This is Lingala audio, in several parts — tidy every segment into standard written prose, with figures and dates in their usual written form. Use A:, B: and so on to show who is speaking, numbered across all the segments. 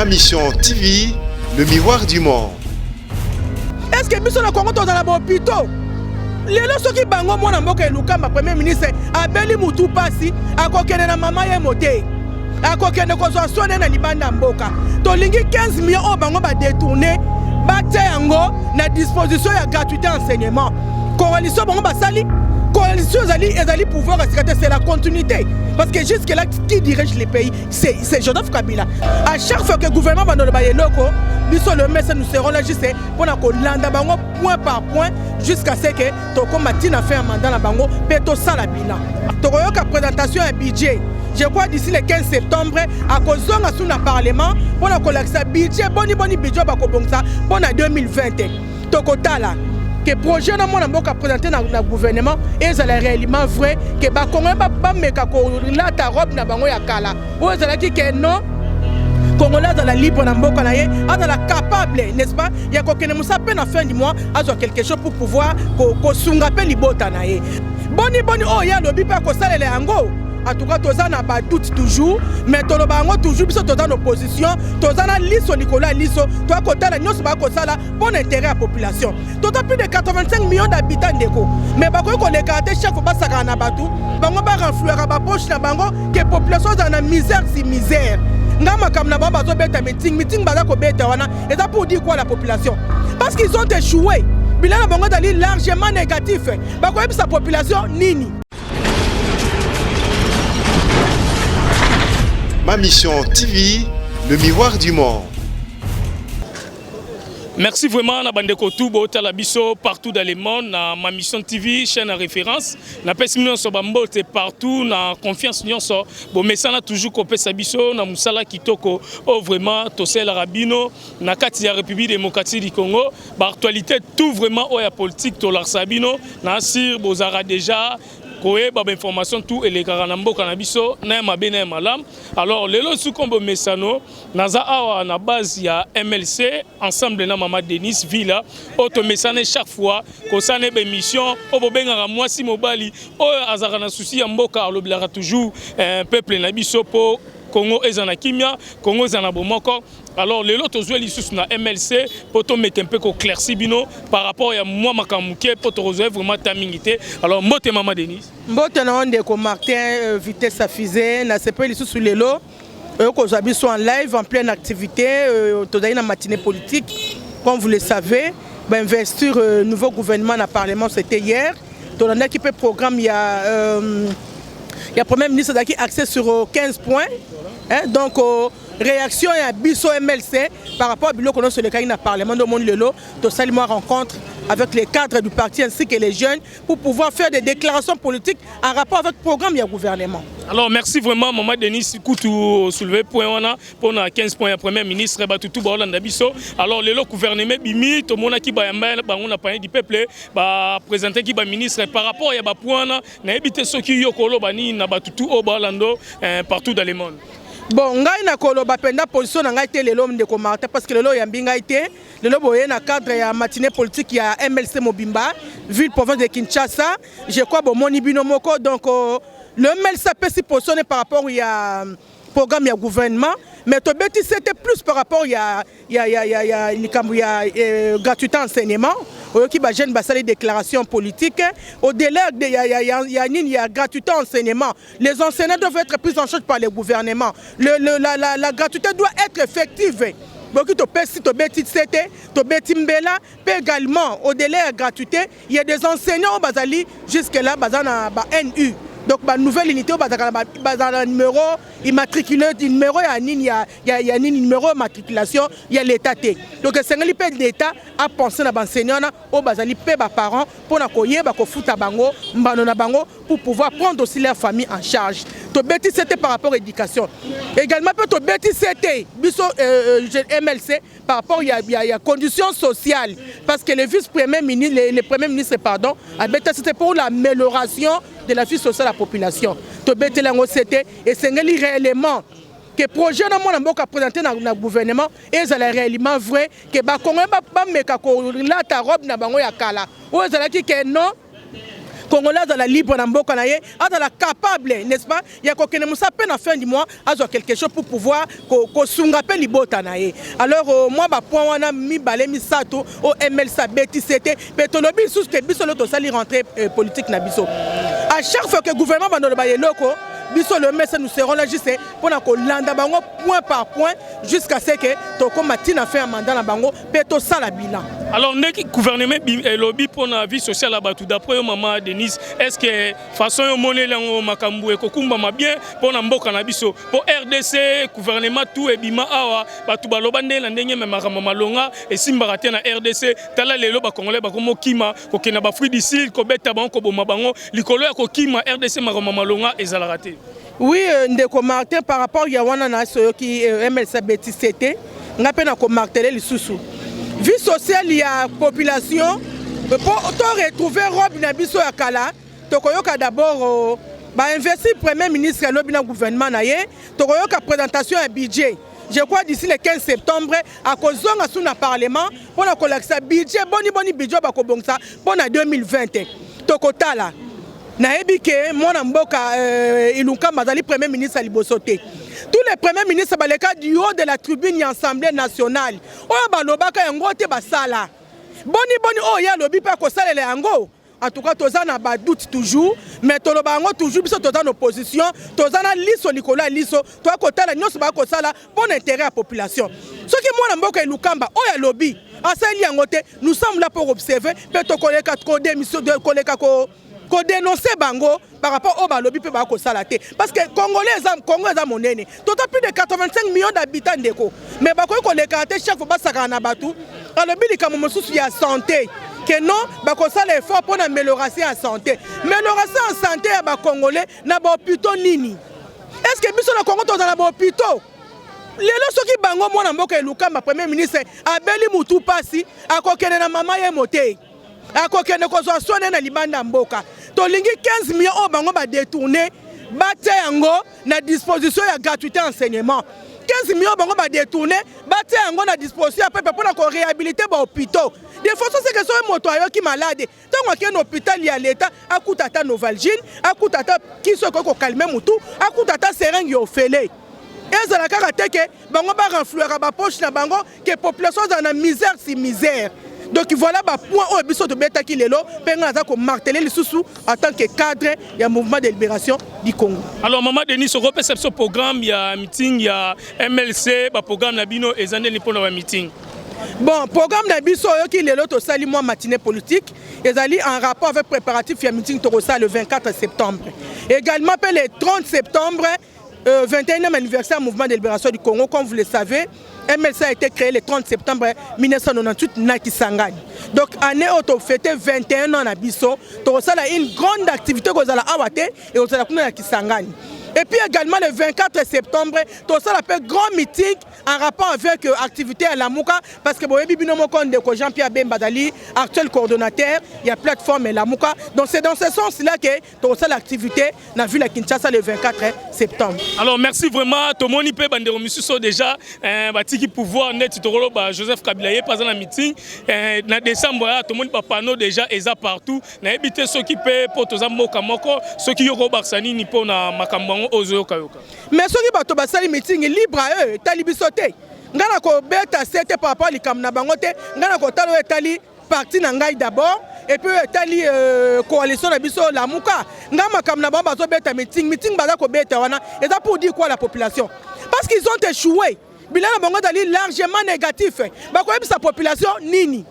A: Ma Mission TV, le miroir du monde.
B: Est-ce que biso na Congo tozala ba hôpitaux? Lelo soki bango mwana mboka Elukamba premier ministre abeli mutu pasi akokende na mama ye mote akokende kozwa soin na libanda mboka. Tolingi 15 millions oyo bango ba détourner batia yango na disposition ya gratuité enseignement. Coalition bango basali coalition ezali ezali pouvoir ya sika te, c'est la continuité parce que jusque là qui dirige le pays, c'est Joseph Kabila. À chaque fois que gouvernement bandoloba eloko, biso le messe, nous serons là juste mpona kolanda bango point par point jusqu'à ce que tokóma ntina fin ya mandat na bango mpe tosala bilan. Tokoyoka présentation ya budget, je crois d'ici le 15 septembre akozonga su na parlement mpona kolakisa budget, boni boni budget bakobongisa mpona 2020. Tokotala que projet na mwana mboka présenté na gouvernement ezala réellement vrai, que bakongolais bameka kolata robe na bango ya kala oyo ezalaki ke non, congolais azala libre na mboka na ye, azala capable, n'est-ce pas, ya kokende mosala mpe na fin du mois azwa quelque chose pour pouvoir kosunga mpe libota na ye. Boni boni oyo ye alobi mpe akosalela yango? En tout cas, toza na badoute toujours, mais toloba yango toujours, biso toza na opposition, toza na liso likolo ya liso, toya kotala nyonso bakosala mpo na intérêt ya population. Toza plus de 85 millions d'habitants, ndeko, mais bakoki kolekaka te chaque fois basakana na bato bango, barenflouaka bapoche na bango, ke population azala na misère si misère. Nga makambo na bango bazobeta meeting, meeting baza kobeta wana eza pour dire quoi la population? Parce qu'ils ont échoué, bilan na bango ezali largement négatif. Bakoyebisa population nini?
A: Ma Mission TV, le miroir du monde.
C: Merci vraiment na bandeko tout botala biso partout dans le monde na Ma Mission TV, chaîne à référence. Na pesi nyonso bambote partout na confiance nyonso bomesana toujours kopesa biso na musala kitoko o vraiment toselaka bino na kati ya République démocratique du Congo, ba actualité tout vraiment oyo ya politique tolakisa bino na sir bozara déjà koyeba ba information tout elekaka na mboka na biso na ya mabe na ya malamu. Alors lelo sukombo mesano naza awa na base ya MLC ensemble na mama Denise Villa oyo tomesana chaque fois kosala ba émission oyo bobengaka mwasi mobali oyo azalaka na souci ya mboka, alobelaka toujours peuple na biso po Congo eza na kimia, Congo eza na bomoko. Alors lelo tozwi lisusu na MLC po tomeka mpe koéclaircir bino par rapport ya mwa makambo moke po tokozwa vraiment ta mingi te. Alors mbote mama Denise.
B: Mbote na yo ndeko Martin, vitesse ya fusée. Nasepeli lisusu lelo oyo kozwa biso en live en pleine activité. Tozali na matinée politique. Comme vous le savez, bainvestir nouveau gouvernement na parlement, c'était hier. Tolandaki mpe programme ya premier ministre, azalaki axé sur 15 points, hein, donc réaction ya biso MLC par rapport à biloko nyonso elekaki na parlement nde omoni lelo tosali mwa rencontre avec les cadres du parti ainsi que les jeunes pour pouvoir faire des déclarations politiques en rapport avec le programme du gouvernement.
C: Alors merci vraiment maman Denise kutu soulever point wana pour 15 points ya premier ministre batutu baolanda biso. Alors lelo gouvernement bimi, tomonaki bayamba bango na palais du peuple, ba présenter ki ba ministre par rapport ya ba point wana, nayebi te soki yo koloba nini na batutu oyo baolando partout dans le monde.
B: Bon, ngai nakoloba mpenza position na ngai te lelo, ndeko Martin, parce que lelo oyambi ngai te. Lelo boye na cadre ya matinée politique ya MLC mobimba, ville province de Kinshasa, je crois bomoni bino moko. Donc le MLC apesi position par rapport ya programme ya gouvernement, mais tobeti c'était plus par rapport ya likambo ya gratuité enseignement. Oyoki bajeune basali déclaration politique au-delà de ya nini ya gratuité enseignement. Les enseignants doivent être pris en charge par le gouvernement, le, le, la, la, la gratuité doit être effective. Boki topesi, tobeti sete, tobeti mbela mpe également au-delà ya gratuité, il y a des enseignants oyo bazali jusque là baza na ba NU, donc ba nouvelle unité oyo bazala na numéro immatriculé, numéro ya nini ya nini, numéro ya matriculation ya l'état te. Donc esengeli mpe l'état apense na baenseignant wana oyo bazali mpe baparent mpona koyeba kofuta bango mbano na bango pour pouvoir prendre aussi leur famille en charge. Tobeti sete par rapport à l'éducation également, mpe tobeti sete biso MLC par rapport ya conditions sociales, parce que le vice-premier ministre, le premier ministre, pardon, abeta c'était pour l'amélioration de la vie sociale de la population. Tobeteli yango sete, esengeli réellement que projet na mwana mboka présenté na gouvernement ezala réellement vrai, ke bakongolais bameka kolata robe na bango ya kala oyo ezalaki ke non, Congolais azala libre na mboka na ye, azala capable, n'est-ce pas, ya kokende mosala mpe na fin du mois azwa quelque chose pour pouvoir kosunga mpe libota na ye. Alors mwa bapoint wana mibale, misato oyo MLC abetisi te. Mpe tolobi lisusu ke biso lelo tosali rentrée politique na biso. À chaque fois que gouvernement bandoloba eloko, biso le MLC, nous serons là juste mpona kolanda bango point par point jusqu'à ce que tokóma ntina fin ya mandat na bango mpe tosala bilan.
C: Alors, ndenge gouvernement elobi mpona vie sociale ya bato, d'après yo, mama Denise, est ce que façon yo omoneli yango, makambo ekokumbama bien mpona mboka na biso, mpo RDC, gouvernement tout ebima awa, bato baloba ndenge na ndenge, me makambo malonga esimbaka te na RDC? Tala lelo Bacongolais bakomokima kokende baAfrique du Sud, kobeta bango, koboma bango likolo ya kokima RDC, makambo malonga ezalaka te.
B: Oui, ndeko Martin, par rapport ya wana na soyoki MLC abetisi te, nga mpe na komarteler lisusu vie sociale ya population mpo to retrouver robe na biso ya kala. Tokoyoka d'abord bainvestir premier ministre alobi na gouvernement na ye. Tokoyoka présentation ya budget, je crois d'ici le 15 septembre akozonga su na parlement mpona kolakisa budget, boni boni budget oyo bakobongisa mpona 2020. Tokotala. Nayebi ke mwana mboka Ilunkamba azali premier ministre ya liboso te. Tous les premiers ministres baleka du haut de la tribune ya Assemblée nationale, oyo balobaka yango te basala. Boni boni oyo ye alobi mpe akosalela yango? En tout cas, toza na badoute toujours, mais toloba yango toujours: biso toza na opposition, toza na liso likolo ya liso, toya kotala nyonso baya kosala mpo na intérêt ya population. Soki mwana mboka Elukamba oyo alobi asali yango te, nous sommes là pour observer mpe tokoleka koleka kodénoncer bango par rapport oyo balobi mpe bakosala te, parce que Congolais eza, Congo eza monene, toza plus de 85 millions d'habitants, ndeko, mais bakoki koleka te chaque fois basakana na bato. Alobi likambo mosusu ya santé ke non, bakosala effort mpo na amélioration ya santé. Amélioration ya santé ya Bacongolais na bahôpitaux nini? Est ce que biso na Congo tozala na bahôpitaux? Lelo soki bango mwana mboka Elukamba premier ministre abeli mutu pasi, akokende na Mama Yemo te, akokende kozwa soins na libanda ya mboka. Tolingi 15 millions oyo bango badétourner, batia yango na disposition ya gratuité enseignement. 15 millions bango badétourner, batia yango na disposition ya peuple mpona koréhabiliter bahôpitaux, de façon ce que soki moto ayoki malade, ntango akende na hôpital ya leta, akuta ata Novalgine, akuta ata kisi okoki kocalmer motu, akuta ata seringue ya ofele. Ezala kaka te ke bango barenflouaka bapoche na bango, ke population azala na misère si misère. Donc voilà bapoint oyo biso tobetaki lelo, mpe ngai naza komarteler lisusu en tant que cadre ya Mouvement de libération du Congo.
C: Alors, mama Denis, okopesa biso programme ya meeting ya MLC? Baprogramme na bino eza ndeni mpona bameeting?
B: Bon, programme na biso, oyoki lelo tosali mwa matinée politique, ezali en rapport avec préparatif ya meeting tokosala le 24 septembre, également mpe le 30 septembre, 21e anniversaire Mouvement de libération du Congo. Comme vous le savez, MLC a été créé le 30 septembre 1998 na Kisangani. Donc année oyo tofêter 21 ans na biso, tokosala une grande activité kozala awa te, ekozala kuna na Kisangani. Et puis également le 24 septembre, tosala mpe grand meeting en rapport avec activité ya Lamuka, parce que boyebi bino moko, ndeko Jean-Pierre Bemba azali actuel coordonnateur ya plateforme Lamuka. Donc c'est dans ce sens là que tokosala activité na ville ya Kinshasa le 24 septembre.
C: Alors merci vraiment. Tomoni mpe bandeko misusu déjà batiki pouvoir, neti tokoloba Joseph Kabila, ye mpe aza na meeting na décembre ya. Tomoni bapanneau déjà eza partout. Nayebi te soki mpe mpo toza mboka moko, soki yo kobakisa nini mpo na makambo yango ozoyokayoka?
B: Mais soki bato basali meeting, libre à eux, etali biso te. Ngai na kobeta se te par rapport likambo na bango te. Ngai na kotala oyo etali parti na ngai d'abord et puis oyo etali coalition na biso Lamuka. Ngai makambo na bango, bazobeta meeting, meeting baza kobeta wana eza pour dire quoi la population? Parce qu'ils ont échoué, bilan na bango ezali largement négatif. Bakoyebisa population nini?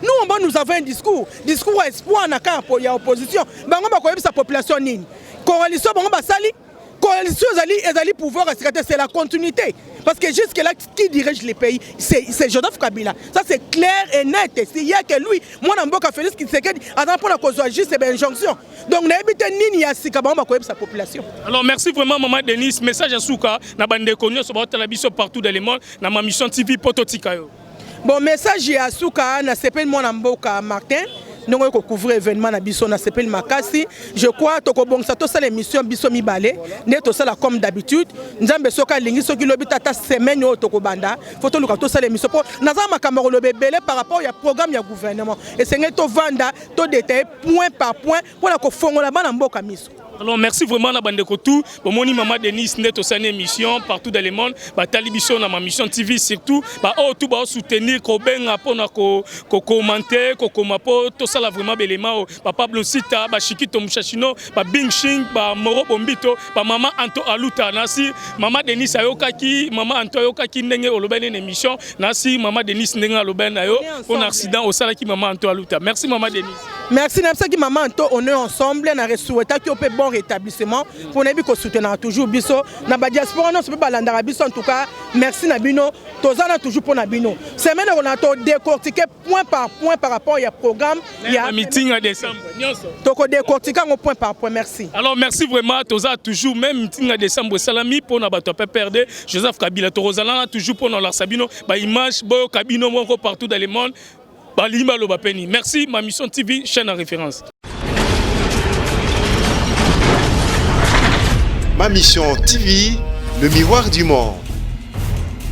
B: Nous, bon, nous avons un discours, discours espoir na camp ya opposition. Bango bakoyebisa population nini? Coalition bango basali, coalition ezali pouvoir ya sika te, c'est la continuité, parce que jusque là, qui dirige le pays, c'est Joseph Kabila. Ça, c'est clair et net. S'il y a que lui, mwana mboka Félix Tshisekedi aza mpona kozwa juste bainjonction. Donc nayebi te nini ya sika bango bakoyebisa population.
C: Alors merci vraiment, mama Denis. Message ya suka na bandeko nyonso baotala biso partout dans le monde na Ma Mission TV, mpo totika yo.
B: Bon, message ya suka, nasepeli mwana mboka Martin. Ndenge oyo kocouvrir événement na biso, nasepeli makasi. Je crois tokobongisa, tosala émission biso mibale nde tosala comme d'habitude. Nzambe soki alingi, soki lobi, tata, semaine oyo tokobanda, faut toluka tosala émission, mpo naza makambo ya koloba ebele par rapport ya programme ya gouvernement. Esengeli tovanda, todétailler point par point mpona kofongola bana mboka miso.
C: Alors merci vraiment na bandeko tout bomoni mama Denise nde tosali émission partout dans le monde, batali biso na Ma Mission TV, surtout baoyo tout baosoutenir, kobenga mpona kocommenter, kokoma mpo tosala vraiment belema oyo, bapablo Sita, bashikito Mushashino, babingshing, bamoro Bombito, bamama Anto Aluta. Nasi mama Denise ayokaki, mama Anto ayokaki ndenge olobani na émission. Nasi mama Denise ndenge alobani na yo mpona accident osalaki mama Anto Aluta. Merci, mama Denise.
B: Merci. Nayebisaki mama Anto, on est ensemble. Na resouhaitaki yo mpe bon rétablissement, mpo nayebi kosoutenaka toujours biso na badiaspora nyonso mpe balandaka biso. En tout cas, merci na bino, toza na toujours mpo na bino. Semaine ekona todécortique point par point par rapport ya programme.
C: Ya meeting ya décembre nyonso.
B: Tokodécortique yango point par point. Merci.
C: Alors merci vraiment. Toza toujours même meeting ya décembre esalami mpona bato ya PPRD Joseph Kabila. Tokozala na toujours mpona olakisa bino baimage, boyoka bino moko partout dans le monde balingi baloba peni. Merci. Ma Mission TV, chaîne à référence.
A: Ma Mission TV, le miroir du monde.